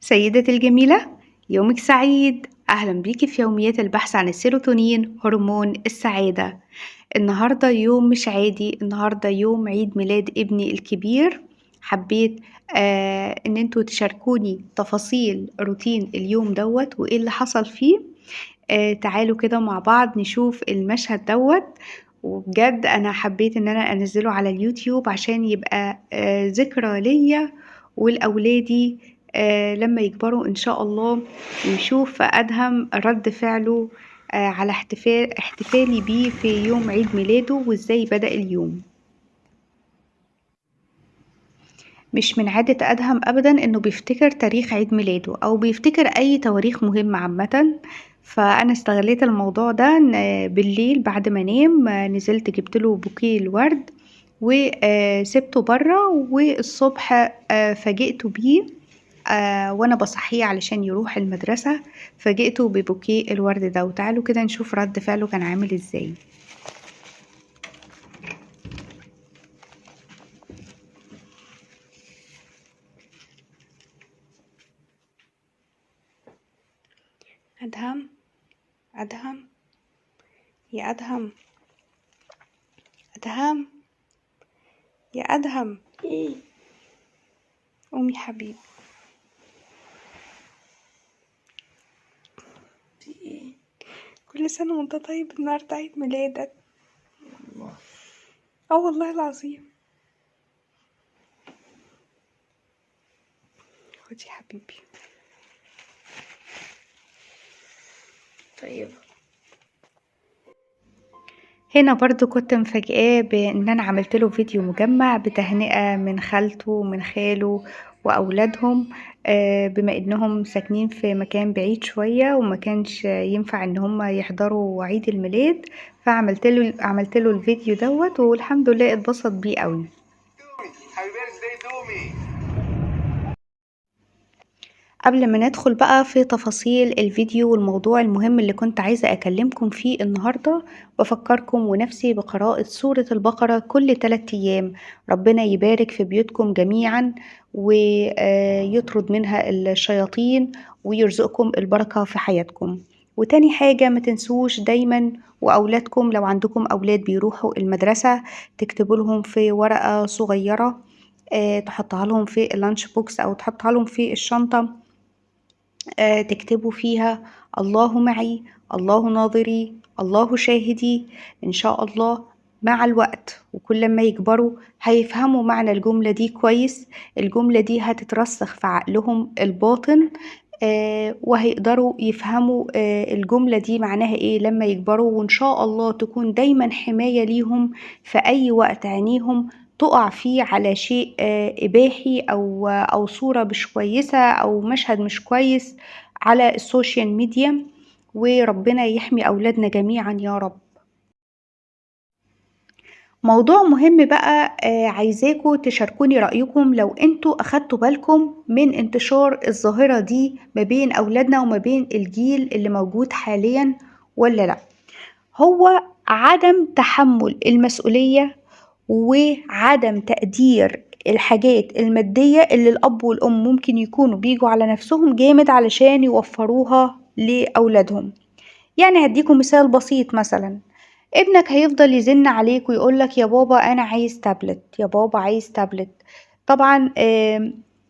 سيدتي الجميلة، يومك سعيد. أهلا بيكي في يوميات البحث عن السيروتونين هرمون السعادة. النهاردة يوم مش عادي، النهاردة يوم عيد ميلاد ابني الكبير. حبيت ان انتوا تشاركوني تفاصيل روتين اليوم دوت وايه اللي حصل فيه. تعالوا كده مع بعض نشوف المشهد دوت، وبجد انا حبيت ان انا انزله على اليوتيوب عشان يبقى ذكرى ليا ولأولادي لما يكبروا ان شاء الله، ويشوف ادهم رد فعله على احتفالي بيه في يوم عيد ميلاده وازاي بدأ اليوم. مش من عادة أدهم أبدا إنه بيفتكر تاريخ عيد ميلاده أو بيفتكر أي تواريخ مهمة عامة، فأنا استغليت الموضوع ده إن بالليل بعد ما نام نزلت جبت له بوكيه الورد وسبته برا، والصبح فاجئته بيه وأنا بصحيه علشان يروح المدرسة، فاجئته ببوكيه الورد ده. وتعالوا كده نشوف رد فعله كان عامل إزاي. أدهم، أدهم، يا أدهم، أدهم، يا أدهم، قومي حبيبي. كل سنة وانت طيب، النهاردة عيد ميلادك. والله العظيم. خدي يا حبيبي. طيب هنا برضو كنت مفاجئاه بان انا عملت له فيديو مجمع بتهنئة من خالته ومن خاله واولادهم، بما انهم ساكنين في مكان بعيد شوية وما كانش ينفع ان هم يحضروا عيد الميلاد، فعملت له عملت له الفيديو دوت، والحمد لله اتبسط بيه قوي. قبل ما ندخل بقى في تفاصيل الفيديو والموضوع المهم اللي كنت عايزة أكلمكم فيه النهاردة، بفكركم ونفسي بقراءة سورة البقرة كل 3 أيام. ربنا يبارك في بيوتكم جميعا ويطرد منها الشياطين ويرزقكم البركة في حياتكم. وتاني حاجة ما تنسوش دايما وأولادكم لو عندكم أولاد بيروحوا المدرسة تكتبوا لهم في ورقة صغيرة، تحطها لهم في ال lunch box أو تحطها لهم في الشنطة، تكتبوا فيها الله معي، الله ناظري، الله شاهدي. إن شاء الله مع الوقت وكل ما يكبروا هيفهموا معنى الجملة دي كويس، الجملة دي هتترسخ في عقلهم الباطن، وهيقدروا يفهموا الجملة دي معناها إيه لما يكبروا، وإن شاء الله تكون دايما حماية ليهم في أي وقت عينيهم تقع فيه على شيء إباحي أو صورة مش كويسة أو مشهد مش كويس على ال social media. وربنا يحمي أولادنا جميعا يا رب. موضوع مهم بقى، عايزاكوا تشاركوني رأيكم لو انتوا أخدتوا بالكم من انتشار الظاهرة دي ما بين أولادنا وما بين الجيل اللي موجود حاليا ولا لا. هو عدم تحمل المسؤولية وعدم تقدير الحاجات المادية اللي الأب والأم ممكن يكونوا بيجوا على نفسهم جامد علشان يوفروها لأولادهم. يعني هديكم مثال بسيط، مثلا ابنك هيفضل يزن عليك ويقولك يا بابا أنا عايز تابلت، يا بابا عايز تابلت. طبعا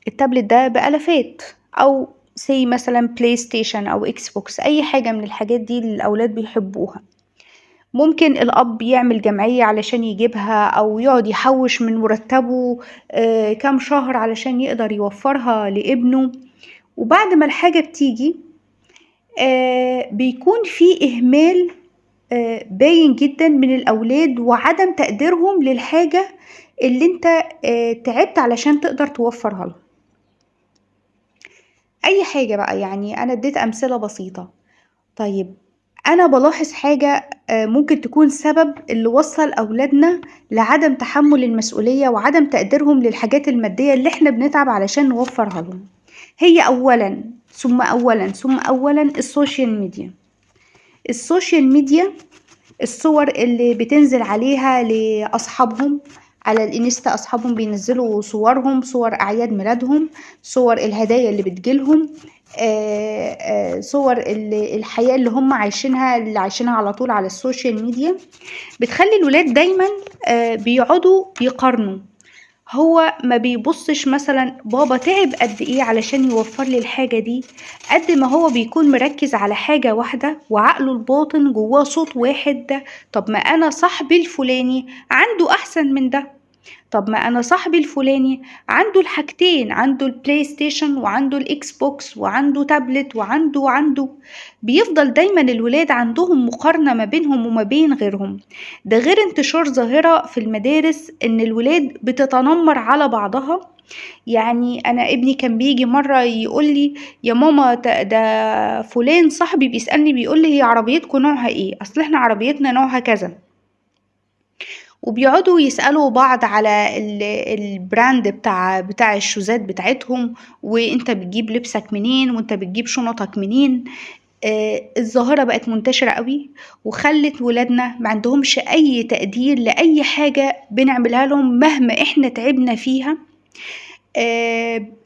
التابلت ده بألافات، أو سي مثلا PlayStation أو Xbox، أي حاجة من الحاجات دي اللي الأولاد بيحبوها. ممكن الأب يعمل جمعية علشان يجيبها، أو يقعد يحوش من مرتبه كام شهر علشان يقدر يوفرها لابنه. وبعد ما الحاجة بتيجي بيكون في إهمال باين جدا من الأولاد وعدم تقديرهم للحاجة اللي انت تعبت علشان تقدر توفرها لهم. أي حاجة بقى، يعني أنا اديت أمثلة بسيطة. طيب أنا بلاحظ حاجة ممكن تكون سبب اللي وصل أولادنا لعدم تحمل المسؤولية وعدم تقديرهم للحاجات المادية اللي احنا بنتعب علشان نوفرها لهم. هي أولا ثم أولا ثم أولا ال social media. ال social media، الصور اللي بتنزل عليها لأصحابهم على الانستا اصحابهم بينزلوا صورهم، صور اعياد ميلادهم، صور الهدايا اللي بتجيلهم، صور الحياة اللي هم عايشينها، اللي عايشينها على طول على ال social media. بتخلي الولاد دايما بيقعدوا يقارنوا. هو ما بيبصش مثلا بابا تعب قد ايه علشان يوفر لي الحاجة دي، قد ما هو بيكون مركز على حاجة واحدة وعقله الباطن جواه صوت واحد ده، طب ما انا صاحبي الفلاني عنده احسن من ده، طب ما انا صاحبي الفلاني عنده الحاجتين، عنده ال PlayStation وعنده ال Xbox وعنده تابلت وعنده. بيفضل دايما الولاد عندهم مقارنة ما بينهم وما بين غيرهم. ده غير انتشار ظاهرة في المدارس ان الولاد بتتنمر على بعضها. يعني انا ابني كان بيجي مرة يقول لي يا ماما ده فلان صاحبي بيسألني بيقول لي هي عربيتكم نوعها ايه، اصل احنا عربيتنا نوعها كذا. وبيقعدوا يسألوا بعض على ال brand بتاع الشوزات بتاعتهم، وانت بتجيب لبسك منين، وانت بتجيب شنطك منين. الظاهرة بقت منتشرة قوي، وخلت ولادنا ما عندهمش اي تقدير لأي حاجة بنعملها لهم مهما احنا تعبنا فيها.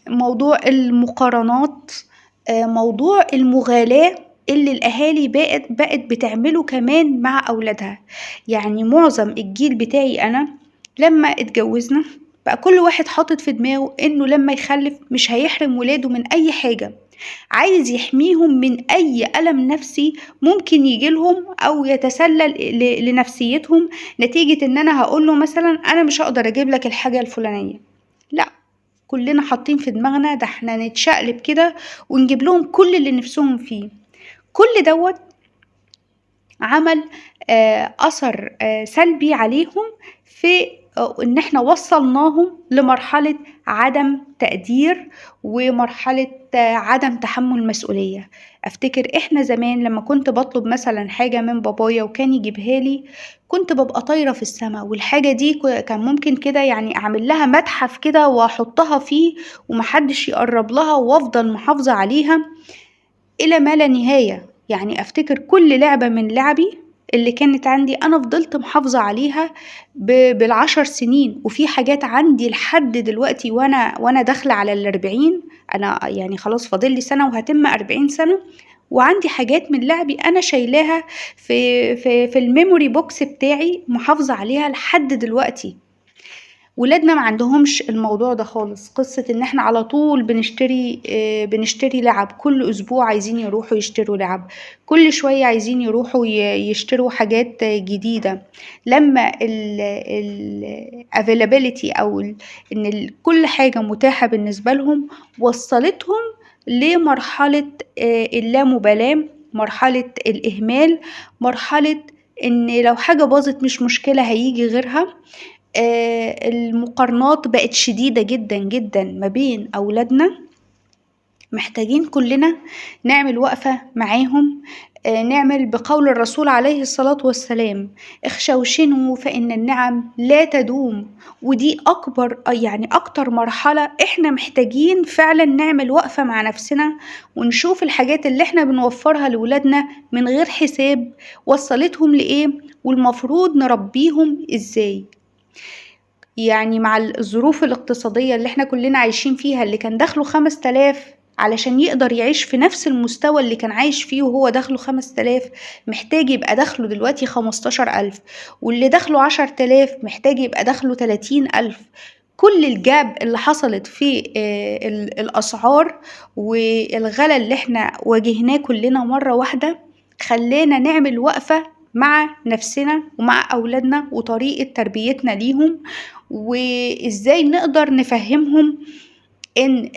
موضوع المقارنات، موضوع المغالاة اللي الأهالي بقت بتعمله كمان مع أولادها. يعني معظم الجيل بتاعي أنا لما اتجوزنا بقى كل واحد حاطط في دماغه إنه لما يخلف مش هيحرم ولاده من أي حاجة، عايز يحميهم من أي ألم نفسي ممكن يجيلهم أو يتسلل لنفسيتهم نتيجة إن أنا هقوله مثلا أنا مش هقدر أجيب لك الحاجة الفلانية. لا، كلنا حاطين في دماغنا ده احنا نتشقلب كده ونجيب لهم كل اللي نفسهم فيه. كل دوت عمل أثر سلبي عليهم في إن احنا وصلناهم لمرحلة عدم تقدير ومرحلة عدم تحمل مسؤولية. افتكر احنا زمان لما كنت بطلب مثلا حاجة من بابايا وكان يجيبها لي كنت ببقى طايرة في السما، والحاجة دي كان ممكن كده يعني اعمل لها متحف كده واحطها فيه ومحدش يقرب لها وافضل محافظة عليها الى ما لا نهاية. يعني افتكر كل لعبة من لعبي اللي كانت عندي انا فضلت محافظة عليها بال10 سنين، وفي حاجات عندي لحد دلوقتي وانا داخلة على 40، انا يعني خلاص فاضل لي سنة وهتم 40 سنة، وعندي حاجات من لعبي انا شايلاها في في في ال memory box بتاعي محافظة عليها لحد دلوقتي. ولادنا ما عندهمش الموضوع ده خالص، قصة ان احنا على طول بنشتري لعب، كل اسبوع عايزين يروحوا يشتروا لعب، كل شوية عايزين يروحوا يشتروا حاجات جديدة. لما ال availability او ان كل حاجة متاحة بالنسبة لهم وصلتهم لمرحلة اللامبالاة، مرحلة الإهمال، مرحلة ان لو حاجة باظت مش مشكلة هيجي غيرها. المقارنات بقت شديدة جدا جدا ما بين أولادنا. محتاجين كلنا نعمل وقفة معاهم، نعمل بقول الرسول عليه الصلاة والسلام اخشوشنوا فإن النعم لا تدوم. ودي أكبر يعني أكتر مرحلة احنا محتاجين فعلا نعمل وقفة مع نفسنا ونشوف الحاجات اللي احنا بنوفرها لولادنا من غير حساب وصلتهم لإيه، والمفروض نربيهم إزاي. يعني مع الظروف الاقتصادية اللي احنا كلنا عايشين فيها، اللي كان دخله 5000 علشان يقدر يعيش في نفس المستوى اللي كان عايش فيه وهو دخله 5000 محتاج يبقى دخله دلوقتي 15000، واللي دخله 10000 محتاج يبقى دخله 30000. كل الجاب اللي حصلت في الأسعار والغلا اللي احنا واجهناه كلنا مرة واحدة خلانا نعمل وقفة مع نفسنا ومع أولادنا وطريقة تربيتنا ليهم، وإزاي نقدر نفهمهم إن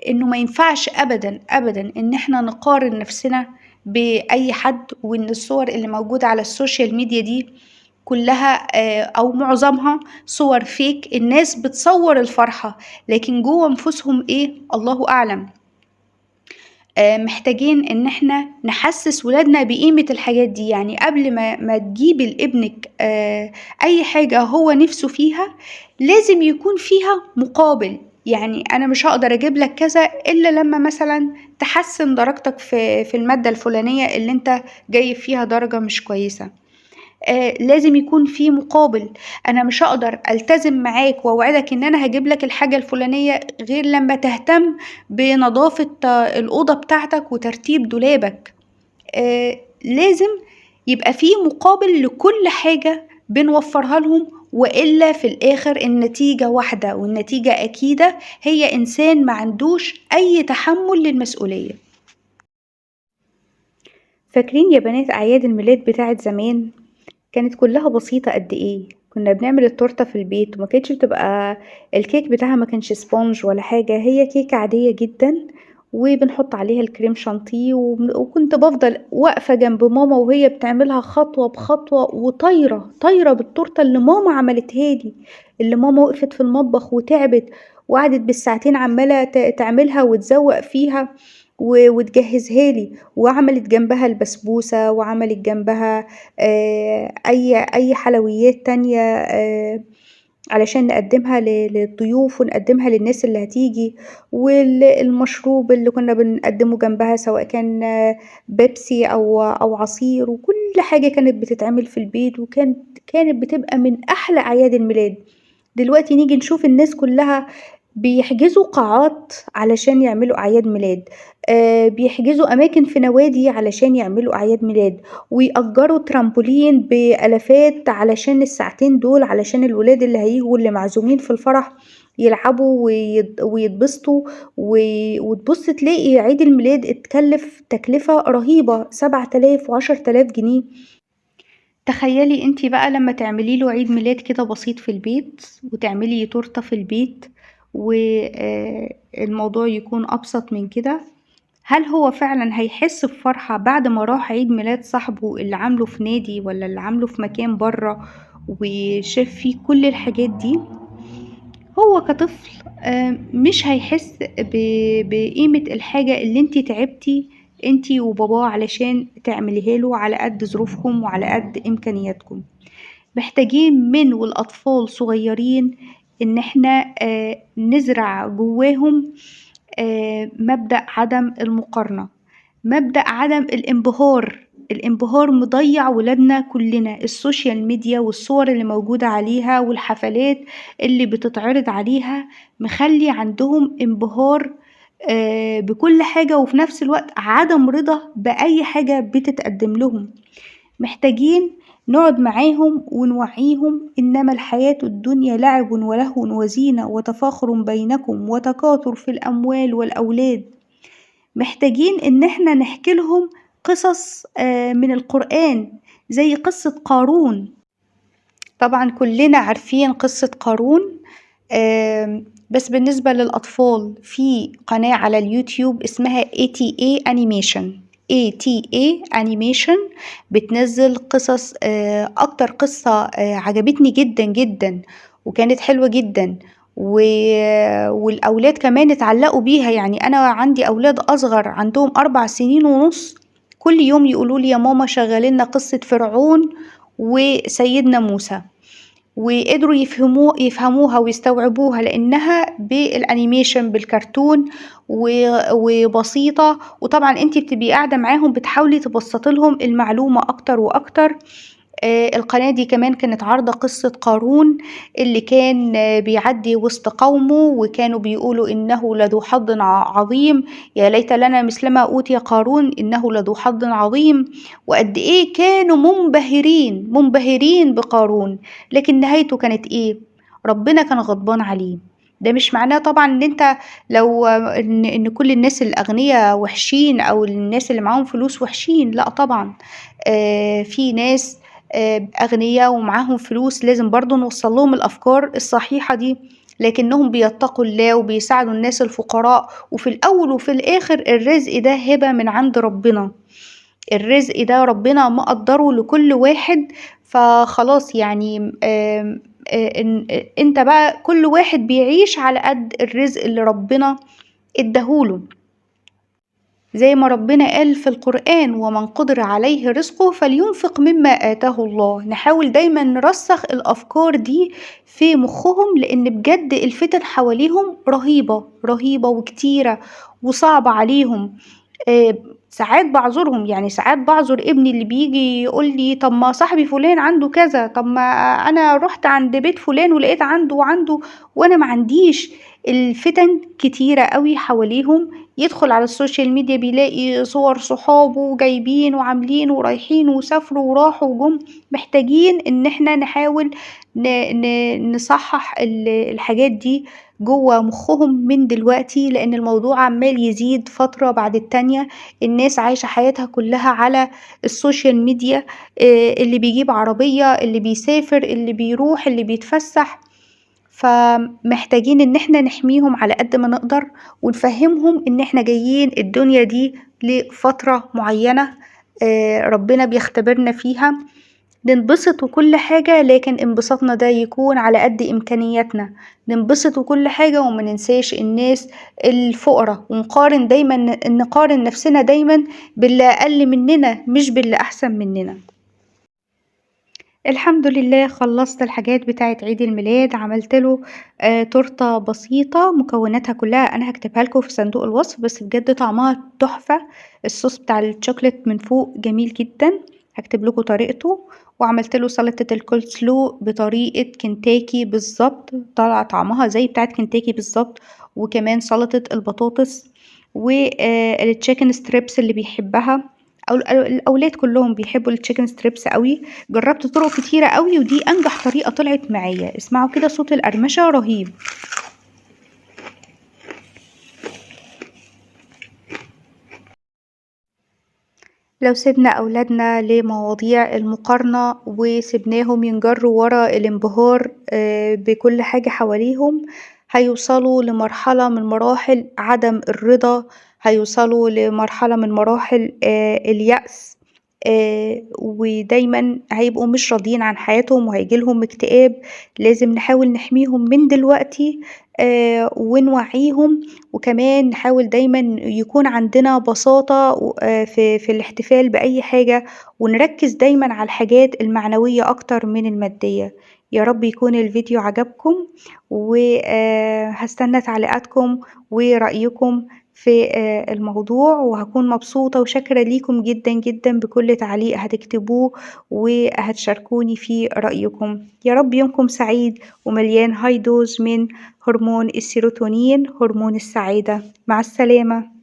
إنه ما ينفعش أبدا أبدا إن إحنا نقارن نفسنا بأي حد، وإن الصور اللي موجودة على ال social media دي كلها أو معظمها صور fake، الناس بتصور الفرحة لكن جوه نفوسهم إيه الله أعلم. محتاجين ان احنا نحسس ولادنا بقيمة الحاجات دي. يعني قبل ما تجيبي لابنك اي حاجة هو نفسه فيها لازم يكون فيها مقابل. يعني انا مش هقدر اجيب لك كذا الا لما مثلا تحسن درجتك في المادة الفلانية اللي انت جايب فيها درجة مش كويسة. لازم يكون في مقابل. أنا مش هقدر ألتزم معاك وأوعدك إن أنا هجيب لك الحاجة الفلانية غير لما تهتم بنظافة الأوضة بتاعتك وترتيب دولابك. لازم يبقى في مقابل لكل حاجة بنوفرها لهم، وإلا في الآخر النتيجة واحدة والنتيجة أكيدة، هي إنسان ما عندوش أي تحمل للمسؤولية. فاكرين يا بنات أعياد الميلاد بتاعت زمان؟ كانت كلها بسيطة قد إيه. كنا بنعمل التورتة في البيت وما كانتش بتبقى الكيك بتاعها ما كانش sponge ولا حاجة، هي كيكة عادية جدا وبنحط عليها الكريم شانتيه، وكنت بفضل واقفة جنب ماما وهي بتعملها خطوة بخطوة، وطايرة طايرة بالتورتة اللي ماما عملتها لي، اللي ماما وقفت في المطبخ وتعبت وقعدت بالساعتين عمالة تعملها وتزوق فيها وتجهزها لي، وعملت جنبها البسبوسة وعملت جنبها أي حلويات تانية علشان نقدمها للضيوف ونقدمها للناس اللي هتيجي، والمشروب اللي كنا بنقدمه جنبها سواء كان بيبسي أو عصير، وكل حاجة كانت بتتعمل في البيت، وكانت بتبقى من أحلى أعياد الميلاد. دلوقتي نيجي نشوف الناس كلها بيحجزوا قاعات علشان يعملوا أعياد ميلاد، بيحجزوا أماكن في نوادي علشان يعملوا أعياد ميلاد، ويأجروا ترامبولين بألافات علشان الساعتين دول، علشان الولاد اللي هيجوا اللي معزومين في الفرح يلعبوا ويتبسطوا، وتبص تلاقي عيد الميلاد اتكلف تكلفة رهيبة، 7000 و10000 جنيه. تخيلي انتي بقى لما تعملي له عيد ميلاد كده بسيط في البيت، وتعملي تورتة في البيت، والموضوع يكون أبسط من كده، هل هو فعلا هيحس بفرحة بعد ما راح عيد ميلاد صاحبه اللي عامله في نادي ولا اللي عامله في مكان بره وشاف فيه كل الحاجات دي؟ هو كطفل مش هيحس بقيمة الحاجة اللي انتي تعبتي انتي وباباه علشان تعمليها له على قد ظروفكم وعلى قد إمكانياتكم. محتاجين من والأطفال صغيرين إن احنا نزرع جواهم مبدأ عدم المقارنة، مبدأ عدم الانبهار. الانبهار مضيع ولادنا كلنا، ال social media والصور اللي موجودة عليها والحفلات اللي بتتعرض عليها مخلي عندهم انبهار بكل حاجة، وفي نفس الوقت عدم رضا بأي حاجة بتتقدم لهم. محتاجين نقعد معاهم ونوعيهم إنما الحياة الدنيا لعب ولهو وزينة وتفاخر بينكم وتكاثر في الأموال والأولاد. محتاجين إن احنا نحكي لهم قصص من القرآن زي قصة قارون. طبعا كلنا عارفين قصة قارون، بس بالنسبة للأطفال في قناة على اليوتيوب اسمها ATA Animation، ATA Animation بتنزل قصص. أكتر قصة عجبتني جدا جدا وكانت حلوة جدا، والأولاد كمان اتعلقوا بيها. يعني أنا عندي أولاد أصغر عندهم 4 سنين ونص، كل يوم يقولوا لي يا ماما شغلنا قصة فرعون وسيدنا موسى، وقدروا يفهموها ويستوعبوها لأنها بال animation بالكرتون وبسيطة. وطبعا انتي بتبقي قاعدة معاهم بتحاولي تبسطي لهم المعلومة أكتر وأكتر. القناة دي كمان كانت عارضة قصة قارون اللي كان بيعدي وسط قومه، وكانوا بيقولوا إنه لذو حظ عظيم، يا ليت لنا مثل ما أوتي قارون إنه لذو حظ عظيم. وقد إيه كانوا منبهرين بقارون، لكن نهايته كانت إيه؟ ربنا كان غضبان عليه. ده مش معناه طبعا ان انت لو ان كل الناس الاغنياء وحشين او الناس اللي معاهم فلوس وحشين، لا طبعا، في ناس أغنياء ومعاهم فلوس لازم برضو نوصل لهم الأفكار الصحيحة دي، لكنهم بيتقوا الله وبيساعدوا الناس الفقراء. وفي الأول وفي الآخر الرزق ده هبة من عند ربنا، الرزق ده ربنا مقدره لكل واحد، فخلاص يعني انت بقى كل واحد بيعيش على قد الرزق اللي ربنا اداهوله، زي ما ربنا قال في القرآن ومن قدر عليه رزقه فلينفق مما آتاه الله. نحاول دايما نرسخ الأفكار دي في مخهم، لأن بجد الفتن حواليهم رهيبة رهيبة وكتيرة وصعبة عليهم. ساعات بعذرهم، يعني ساعات بعذر ابني اللي بيجي يقول لي طب ما صاحبي فلان عنده كذا، طب ما أنا رحت عند بيت فلان ولقيت عنده وعنده وأنا ما عنديش. الفتن كتيرة قوي حواليهم، يدخل على ال social media بيلاقي صور صحابه جايبين وعاملين ورايحين وسافروا وراحوا وجم. محتاجين ان احنا نحاول نصحح الحاجات دي جوه مخهم من دلوقتي، لان الموضوع عمال يزيد فترة بعد التانية. الناس عايشة حياتها كلها على ال social media، اللي بيجيب عربية، اللي بيسافر، اللي بيروح، اللي بيتفسح. فمحتاجين ان احنا نحميهم على قد ما نقدر، ونفهمهم ان احنا جايين الدنيا دي لفترة معينة، ربنا بيختبرنا فيها، ننبسط وكل حاجة، لكن انبساطنا ده يكون على قد إمكانياتنا. ننبسط وكل حاجة وما ننساش الناس الفقراء، ونقارن دايما، نقارن نفسنا دايما باللي أقل مننا مش باللي أحسن مننا. الحمد لله خلصت الحاجات بتاعت عيد الميلاد، عملت له تورتة بسيطة مكوناتها كلها أنا هكتبها لكم في صندوق الوصف، بس بجد طعمها تحفة. الصوص بتاع الشوكليت من فوق جميل جدا، هكتب لكم طريقته. وعملت له سلطة الكولسلو بطريقة كنتاكي بالظبط، طلع طعمها زي بتاعت كنتاكي بالظبط. وكمان سلطة البطاطس وال chicken strips اللي بيحبها، أو الأولاد كلهم بيحبوا ال chicken strips قوي. جربت طرق كتيرة قوي ودي أنجح طريقة طلعت معايا. اسمعوا كده صوت القرمشة رهيب. لو سيبنا أولادنا لمواضيع المقارنة وسيبناهم ينجروا ورا الانبهار بكل حاجة حواليهم، هيوصلوا لمرحلة من مراحل عدم الرضا، هيوصلوا لمرحلة من مراحل اليأس، ودايما هيبقوا مش راضيين عن حياتهم وهيجيلهم اكتئاب. لازم نحاول نحميهم من دلوقتي ونوعيهم، وكمان نحاول دايما يكون عندنا بساطة في الاحتفال بأي حاجة، ونركز دايما على الحاجات المعنوية أكتر من المادية. يا رب يكون الفيديو عجبكم، وهستنى تعليقاتكم ورأيكم في الموضوع، وهكون مبسوطة وشاكرة ليكم جدا جدا بكل تعليق هتكتبوه وهتشاركوني في رأيكم. يا رب يومكم سعيد ومليان high dose من هرمون السيروتونين، هرمون السعادة. مع السلامة.